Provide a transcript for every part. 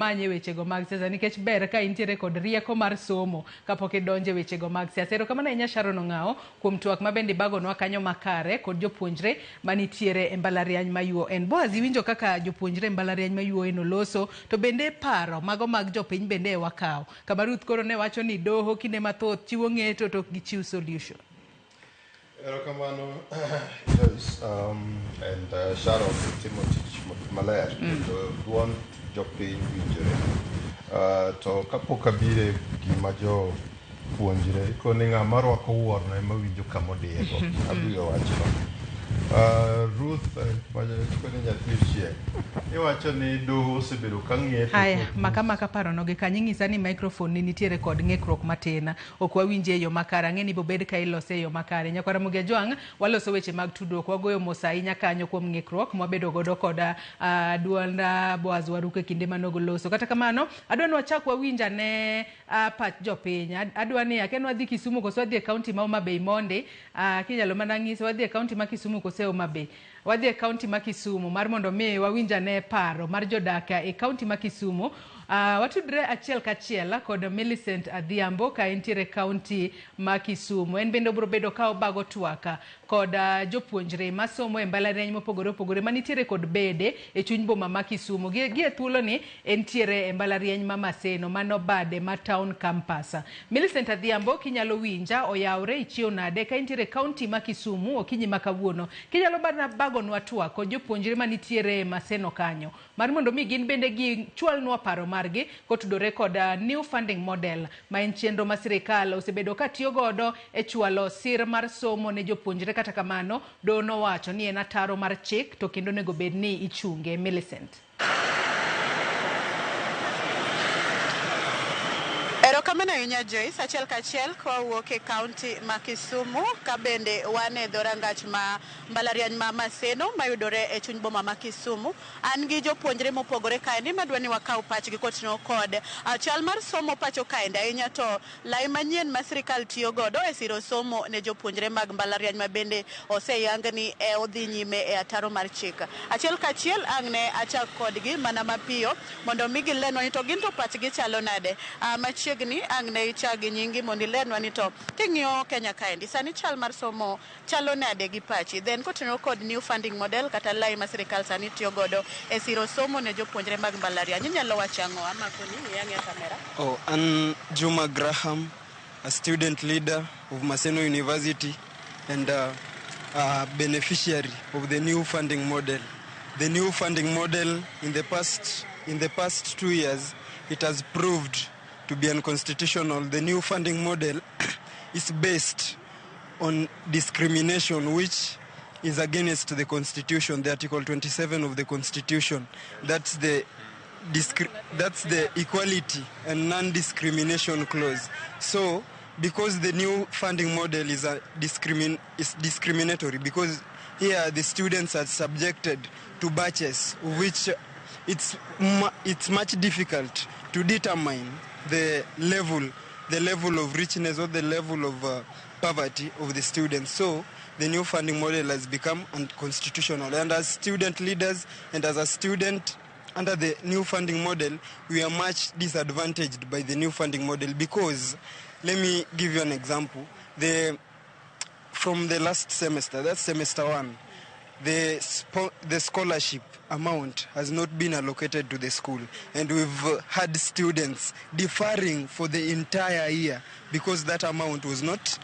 Manye wechego mag siasa nikech ber ka intiere kod rieko mar somo kapok idonje wechego mag siasa. Erokamano ahinya Sharon Ong'awo kuom twak ma bende ibagonwa kanyo makare kod jopuonjre manitiere e mbalariany ma UoN. Boaz, iwinjo kaka jopuonjre e mbalariany ma UoN oloso to bende paro mago mag jopiny bende e wakawo. Kama Ruth koro ne wacho ni doho kinde mathoth chiwo ng'eto to ok gichiw solution. Erokamano Joyce and Sharon timo tich maler kendo duond jopiny winjore. To kapok abire gima jopuonjre koni ng'ama rwako wuorno ema winjo kama odiyego. Abiro wachno. Ruth koni nyathi ochieng. Iwacho ni doho osebedo ka ng'eto. Haya, maka maka parono gi kanyo inyisa ni microphone ni nitiere kod ng'ikruok matin. Ok wawinje e yo makare. Ang'e ni bobed ka ilose e yo makare. Nyakwar Ramogi Ajwang', waloso weche mag tudruok. Wagoyo mos ahinya kanyo kuom ng'ikruok mwabedo godo kod duond Boaz Waruko e kinde manogo loso. Kata kamano, adwa ni wachak wawinj ane pach jopiny. Adwa ni akia ni wadhi Kisumu koso wadhi e kaunti ma Homa Bay mondi. Kinyalo mana nyisa wadhi e kaunti ma Kisumu koso e Homa Bay. Wadhi e kaunti ma Kisumu mar mondo mi wawinj ane paro mar jodak e kaunti ma Kisumu. Watudre achiel kachiel kod Millicent Adhiambo ka entiere e kaunti ma Kisumu. En bende obiro bedo ka obago twak kod jopuonjre masomo e mbalariany mopogore opogore manitiere kod bede e chuny boma ma Kisumu. Gi e thuoloni entiere e mbalariany ma Maseno mano bade ma town campus. Millicent Adhiambo kinyalo winja oyawre ichiew nade ka intiere e kaunti ma Kisumu okinyi ma kawuono. Kinyalo bana bagonwa twak kod jopuonjre manitiere e Maseno kanyo mar mondo mi gin bende gichwalnwa paro margi kotudore kod new funding model ma en chenro ma sirikal osebedo ka tiyo godo e chwalo sir mar somo ne jopuonjre. Kata kamano doho nowacho ni en ataro mar chik to kendo onego bed ni ichunge. Millicent. Erokamano ahinya Joyce, achiel kachiel kawuok e kaunti ma Kisumu ka bende wan e dho rangach ma mbalariany ma Maseno mayudore e chuny boma ma Kisumu. An gi jopuonjre mopogore kaendi madwa ni wakaw pachgi kotingo kod chal mar somo pacho kaendi ahinya to lai manyien ma sirikal tiyo godo e siro somo ne jopuonjre mag mbalariany ma bende oseyang ni e odhi nyime e ataro mar chik. Achiel kachiel ang' ne achak kodgi mana mapiyo mondo mi gilenwa ni to gin to pachgi chalo nade. Machiegni ang' ne ichak gi nyingi mondo ilenwa ni to king'iyo Kenya kaendi sani chal mar somo chalo nade gi pachi. Then kotenore kod new funding model kata lai ma sirikal sani tiyo godo e siro somo ne jopuonjre mag mbalariany. Inyalo wacho ang'o? Amako ni ing'i ang'iya kamera. Oh, an Juma Graham, a student leader of Maseno University and a beneficiary of the new funding model. The new funding model in the past 2 years, it has proved to be unconstitutional. The new funding model is based on discrimination, which is against the Constitution, the Article 27 of the Constitution. That's the equality and non-discrimination clause. So, because the new funding model is discriminatory, because here the students are subjected to batches, which it's much difficult to determine the level of richness or the level of poverty of the students. So the new funding model has become unconstitutional. And as student leaders and as a student under the new funding model, we are much disadvantaged by the new funding model because, let me give you an example. From the last semester, that's semester one, the scholarship amount has not been allocated to the school. And we've had students deferring for the entire year because that amount was not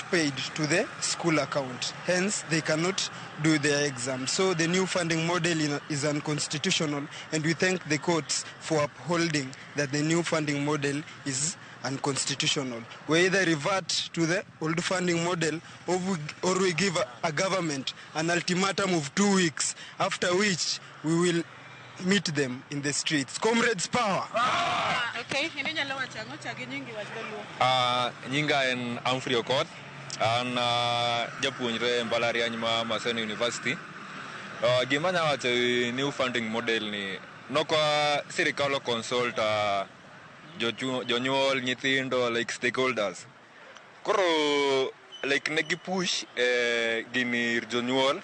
paid to the school account. Hence, they cannot do their exam. So the new funding model is unconstitutional, and we thank the courts for upholding that the new funding model is unconstitutional. We either revert to the old funding model or we give a government an ultimatum of 2 weeks, after which we will meet them in the streets. Comrades, power! Okay, in inyalo wacho ang'o? Chak gi nyingi, wach dholuo. Nyinga en Humphrey Okoth. An japuonjre e mbalariany ma Maseno University. Gima anya wacho e new funding model ni nokwa sirikal o consult jonyuol, nyithindo, like stakeholders. Koro like ne gi push gini ir jonyuol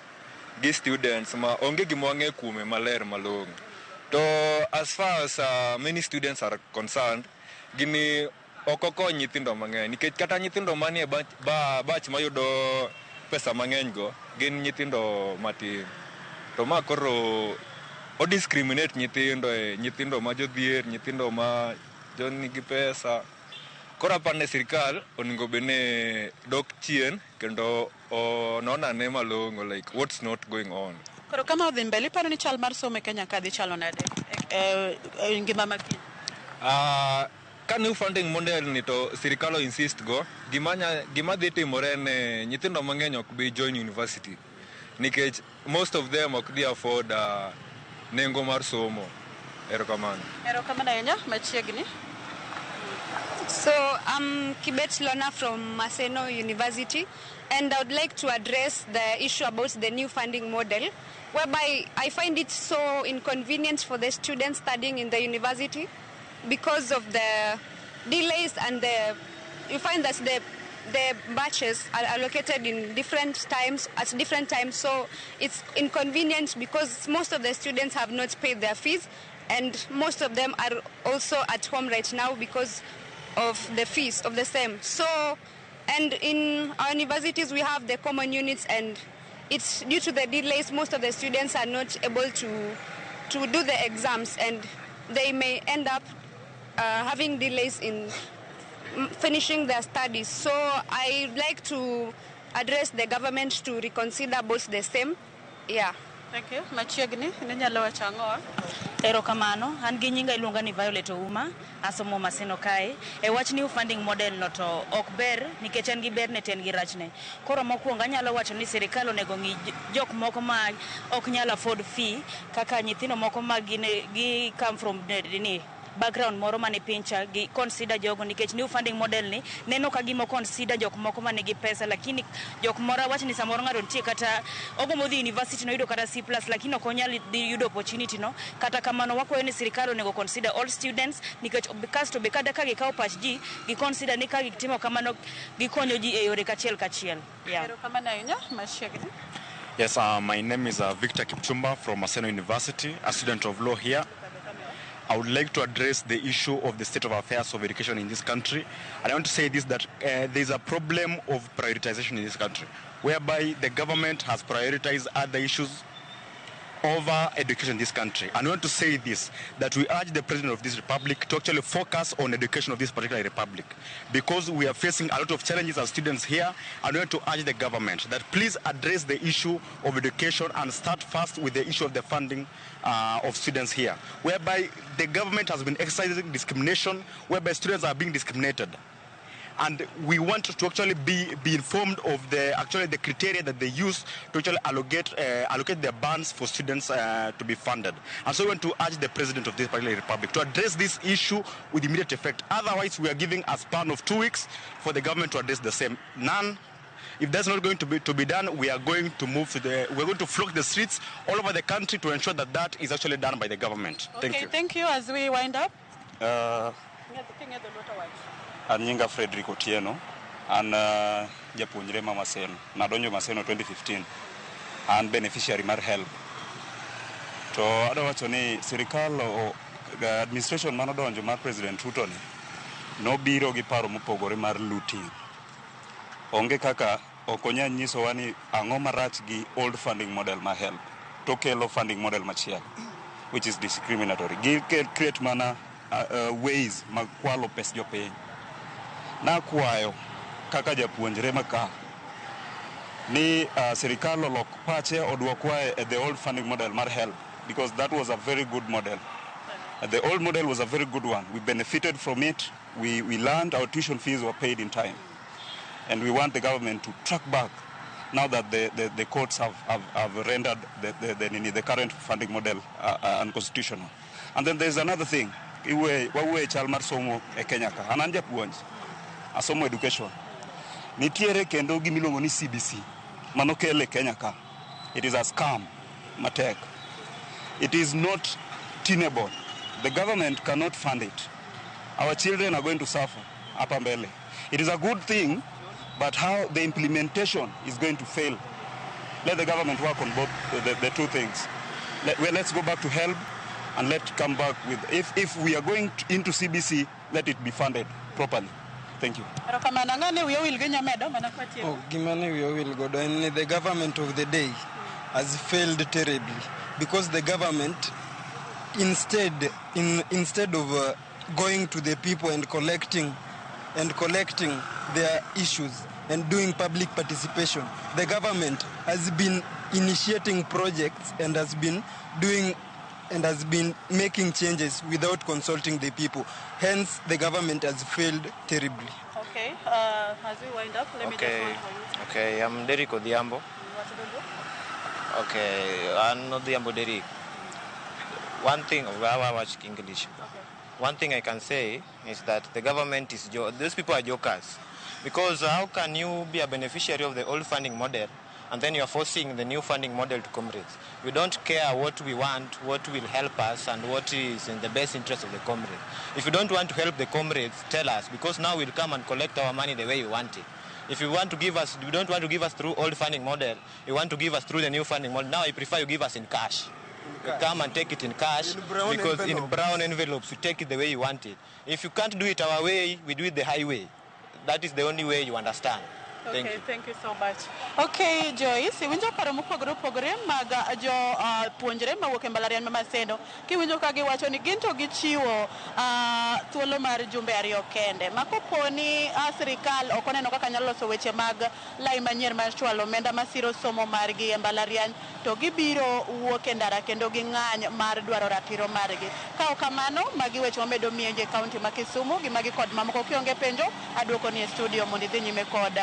gi students ma onge gima wang'e kuome maler malong'o. To as far as many students are concerned, gini ok okony nyithindo mang'eny nikech kata nyithindo manie batch mayudo pesa mang'eny go gin nyithindo matin. To ma koro o discriminate nyithindo e nyithindo ma jodhier, nyithindo ma jonigi pesa. Koro aparo ni sirikal onego bed ni dok chien kendo onon ane malong'o like what's not going on. Koro kama odhi mbele, iparo ni chal mar somo e Kenya ka dhi chalo nade e ngima ma kiny? Ka new funding model ni to sirikal o insist go, gima dhi timore en ni nyithindo mang'eny ok bi join university nikech most of them ok dhi afford nengo mar somo. Erokamano. Erokamano ahinya, machiegni. So I'm Kibet Lona from Maseno University, and I would like to address the issue about the new funding model, whereby I find it so inconvenient for the students studying in the university because of the delays and you find that the batches are allocated in different times, at different times, so it's inconvenient because most of the students have not paid their fees, and most of them are also at home right now because of the fees of the same. So, and in our universities we have the common units, and it's due to the delays, most of the students are not able to do the exams, and they may end up having delays in finishing their studies. So I'd like to address the government to reconsider both the same. Yeah. Thank you. Machiegni, inyalo wacho ang'o? Erokamano, an gi nyinga iluonga ni Violet Ouma, asomo Maseno kae. E wach new funding model no to ok ber nikech en gi berne to en gi rachne. Koro mokwongo anyalo wacho ni sirikal onego ng'i jok moko ma ok nyal afford fee kaka nyithindo moko ma gin gi come from ni background moro mane piny cha, gi consider jogo nikech new funding model ni neno ka gima consider jok moko manigi pesa, lakini jok moro wach ni samoro ng'ato nitie kata ogombo dhi university noyudo kata C+, lakini ok onyal dhi yudo opportunity no. Kata kamano wakwayo ni sirikal onego consider all students nikech kasto be kata ka gikawo pach ji gi consider ni ka gitimo kamano gikonyo ji e yore kachiel kachiel. Yeah. Erokamano ahinya, machiegni. Yes, my name is Victor Kipchumba from Maseno University, a student of law here. I would like to address the issue of the state of affairs of education in this country. And I want to say this, that there is a problem of prioritization in this country, whereby the government has prioritized other issues over education in this country. And we want to say this, that we urge the president of this republic to actually focus on education of this particular republic, because we are facing a lot of challenges as students here, and we want to urge the government that please address the issue of education and start first with the issue of the funding of students here, whereby the government has been exercising discrimination, whereby students are being discriminated. And we want to actually be informed of the criteria that they use to actually allocate their bands for students to be funded. And so we want to urge the president of this particular republic to address this issue with immediate effect. Otherwise, we are giving a span of 2 weeks for the government to address the same. None. If that's not going to be done, we are going to move to the, we're going to flock the streets all over the country to ensure that that is actually done by the government. Okay, thank you. Thank you. As we wind up. An nyinga Frederick Otieno, an japuonjre ma Maseno. Nadonjo Maseno 2015, an beneficiary mar HELB. To adwa wacho ni sirikal administration manodonjo mar President Ruto ni nobiro gi paro mopogore mar looting. Onge kaka ok onyal nyisowa ni ang'o marach gi old funding model mar HELB, to kelo funding model machielo which is discriminatory. Gi create mana ways mag kwalo pes jopiny. Nakwayo kaka japuonjre maka ni sirikal olok pache oduokwa e the old funding model mar HELB, because that was a very good model. The old model was a very good one. We benefited from it. We learned our tuition fees were paid in time. And we want the government to track back now that the courts have rendered the current funding model unconstitutional. And then there's another thing. Iwe chal mar somo e Kenya ka. An an japuonj. Asomo education. Nitiere kendo gimiluongo ni CBC manokele Kenya ka. It is a scam matek. It is not tenable. The government cannot fund it. Our children are going to suffer hapa mbele. It is a good thing, but how the implementation is going to fail. Let the government work on both the two things. Let's go back to HELB. And let come back with, if we are going into CBC, let it be funded properly. Thank you. Erokamano, ang'o wiyi owil gi nyamedo mana kwatieko. Oh, gima ne wiya owil godo en ni the government of the day has failed terribly because the government instead of going to the people and collecting their issues and doing public participation, the government has been initiating projects and has been doing and has been making changes without consulting the people. Hence, the government has failed terribly. Okay, as we wind up, let me just Okay. one for you. Okay, I'm Derek Odhiambo. What Okay, I'm Odhiambo Derek. One thing, well, I watch English. One thing I can say is that the government is, these people are jokers. Because how can you be a beneficiary of the old funding model and then you are forcing the new funding model to comrades? We don't care what we want, what will help us, and what is in the best interest of the comrades. If you don't want to help the comrades, tell us, because now we'll come and collect our money the way you want it. If you want to give us, you don't want to give us through old funding model, you want to give us through the new funding model. Now I prefer you give us in cash. You come and take it in cash In brown because in envelopes. Brown envelopes you take it the way you want it. If you can't do it our way, we do it the highway. That is the only way you understand. Thank Okay, you. thank you so much. Okay, Joyce, iwinjo paro mopogore opogore mag jo puonjre mawuok e mbalariany ma Maseno. Kiwinjo ka giwacho ni gin to gichiwo thuolo mar jumbe 2 kende. Ma kopo ni sirikal ok oneno kaka nyalo loso weche mag lai manyien mar chwalo omenda masiro somo margi e mbalariany, to gibiro wuok e ndara kendo ging'any mar dwaro ratiro margi. Ka ok kamano, magi weche mamedo mienje e kaunti ma Kisumu gi magi kod mamoko. Kionge penjo, aduoko ni e studio mondo idhi nyime kod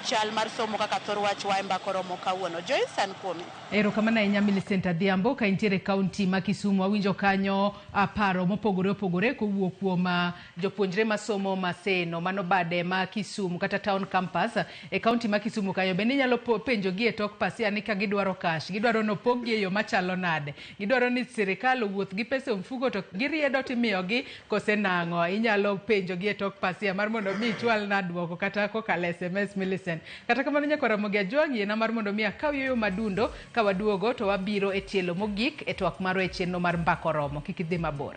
chal mar somo kaka thor wach wa e mbaka oromo kawuono. Joyce, an kuomi. Erokamano ahinya, Millicent Adhiambo, ka intiere e kaunti ma Kisumu. Awinjo kanyo paro mopogore opogore kowuok kuom jopuonjre masomo Maseno mano bade ma Kisumu kata town campus e kaunti ma Kisumu kanyo. Bende inyalo penjogi e tok pasia ni ka gidwaro cash, gidwaro nopog-gi e yo machalo nade, gidwaro ni sirikal owuoth gi pesa e mfuko to giriedo timiyogi kose nang'o. Inyalo penjogi e tok pasia mar mondo mi ichwalna duoko kata kokalo e SMS, Millicent. Kata kamano, nyakwar Ramogi Ajwang', yiena mar mondo mi akaw yueyo madundo. Ka waduogo to wabiro e tielo mogik e twak marwa e chenro mar Mbaka Oromo. Kik idhi mabor.